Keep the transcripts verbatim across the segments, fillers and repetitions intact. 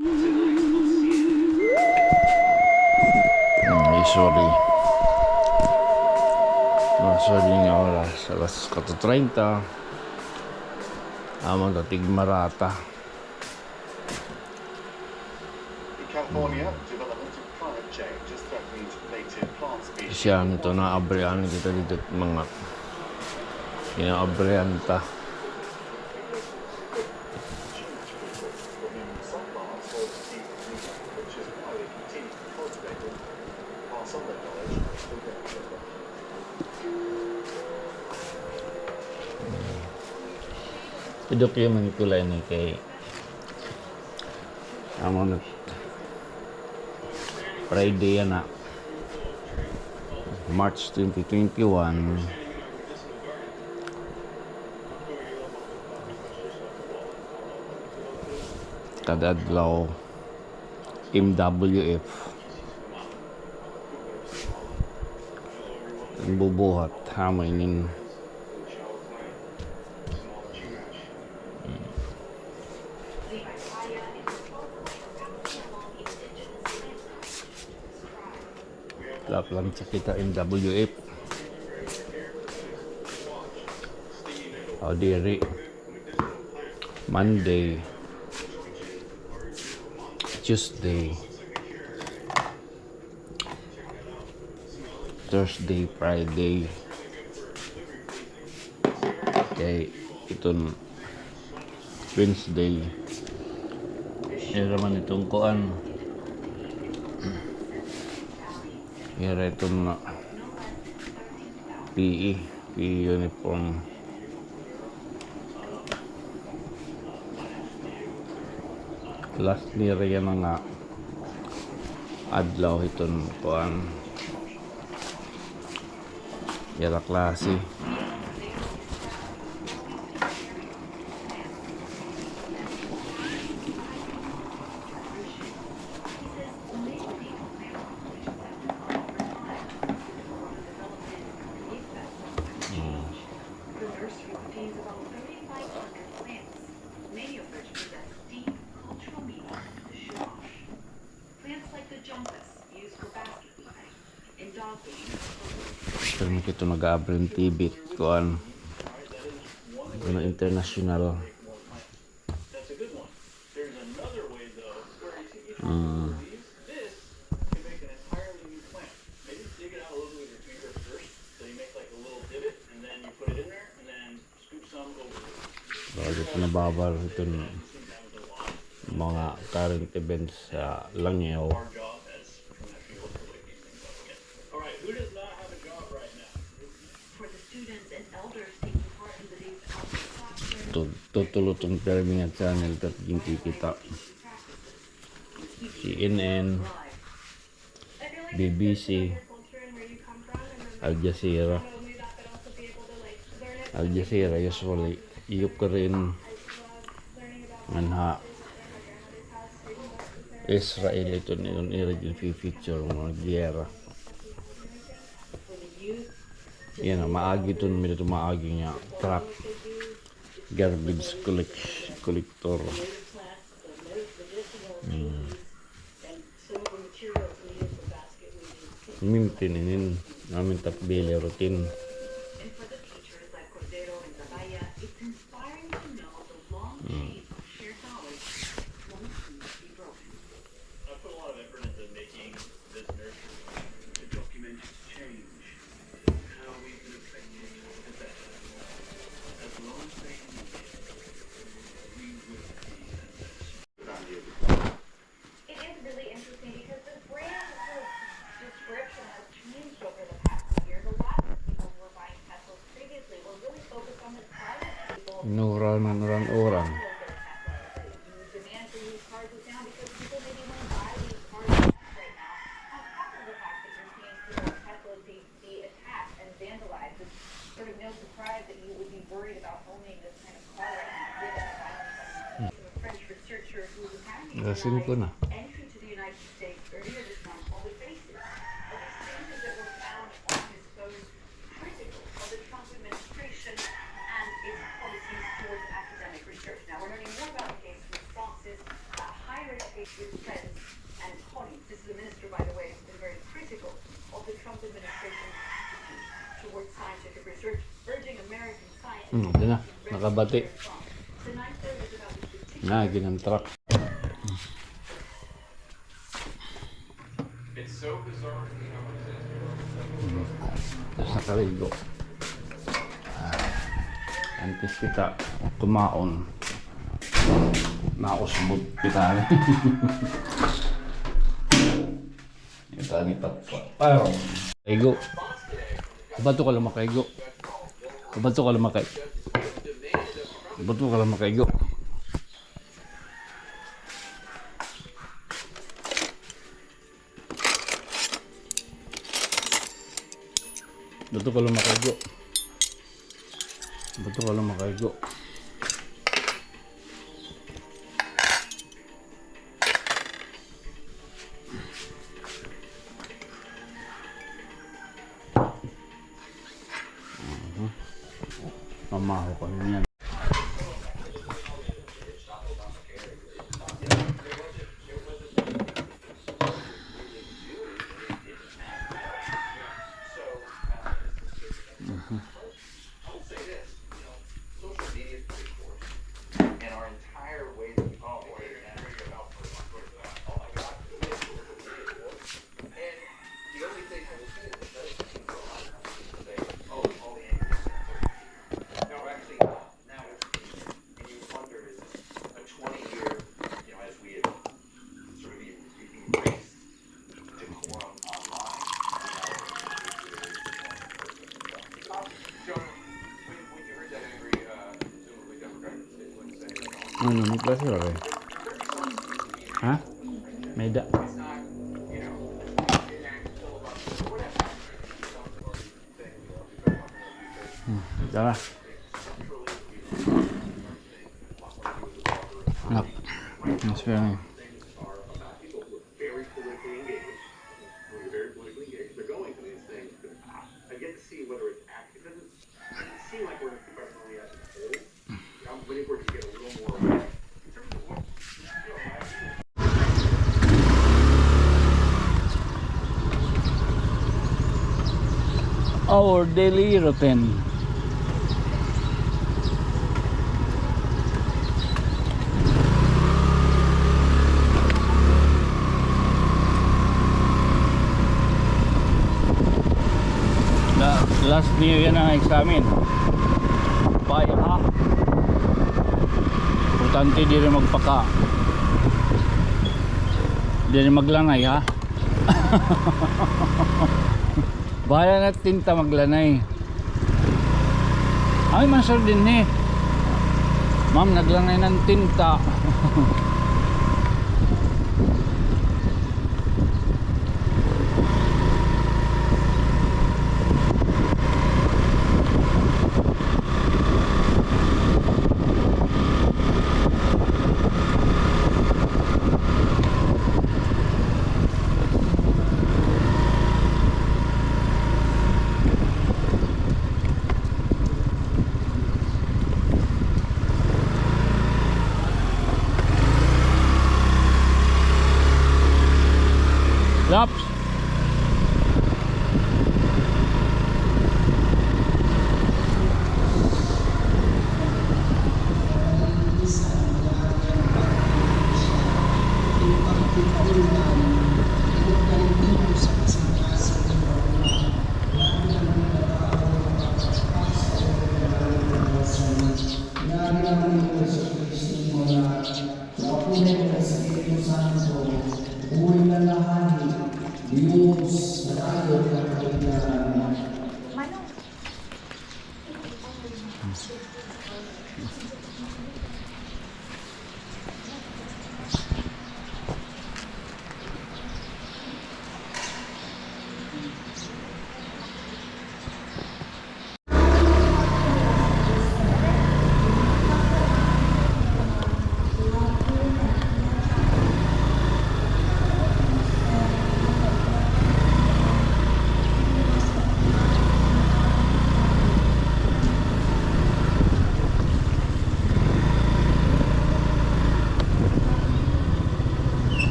Hmm, usually, usually nga oras, alas kuwatro treinta. Amo ta tigmarata. Siya nito, naabrihan kita dito, mga inaabrihan ta. I-document ko la ini kay amo na Friday yana. March twenty twenty-one. Kada adlaw, M W F. Nagbubuhat, ha, amo inin. Laplancha kita M W F. O, diri. Monday, Tuesday, Thursday, Friday. Kay iton Wednesday, ira man iton kuan. Ira iton P E, P E uniform. Last nira yana nga adlaw hiton kuan, ira klase. Pero makita nag-aabri hin T V, kuan. Ano, international. Mm. Bakit nababal iton mga current events sa Langew? Tu-, tutulutong pirmi nga channel tat ginkikita. C N N, B B C, Al Jazeera. Al Jazeera, usually, Ukraine, ngan ha Israel, iton, iton ira ginfi-feature mga giyera. Yana, maagi iton, may-ada iton maagi nga truck, garbage collect-, collector. Hmm. Mintin inin, amin tap daily routine. Hmm. Inuran, inuran-uran. Alas singko na. with friends and colleagues. This is a minister, by the way, who's been very critical of the Trump administration's attitude towards scientific research, urging American scientists. Hmm, ito na. Nakabati. Tonight, there is about the continued na, ginantrack. Tapos nakaligo. Ah, antes kita kumaon, nausbot kita. Kita ni Papa. Pero, kaigo. Bato ka lang makaigo. Bato ka lang makaigo. Bato ka lang makaigo. Bato ka lang makaigo. Bato ka lang makaigo. Mhm. Mamaho kami niyan. Ano, may klase ba kayo? Ha? May da. Hmm, tara. Nak. Mas pera. Our daily routine. La-, last niyo yana nga examine. Pay, ha? Importante diri magpaka-, diri maglanay, ha? Bahala na tinta maglanay. Ay, man, sir, dinhi. Ma'am, naglanay na an tinta. Laps.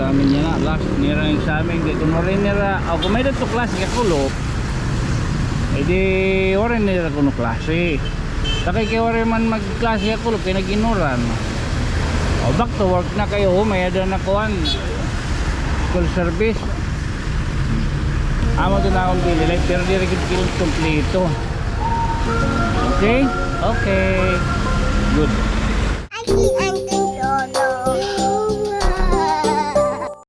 Amin yana, last nira exam kay kun waray nira, o kun may-ada to klase ha Kulop, e di waray nira kuno klase. Kay kay waray man magklase ha Kulop kay nag-inuran. O, back to work na kay, o, may-ada na kuan, school service. Amo to na akon bili, like, pero diri gud kumpleto. Okay? Okay. Good.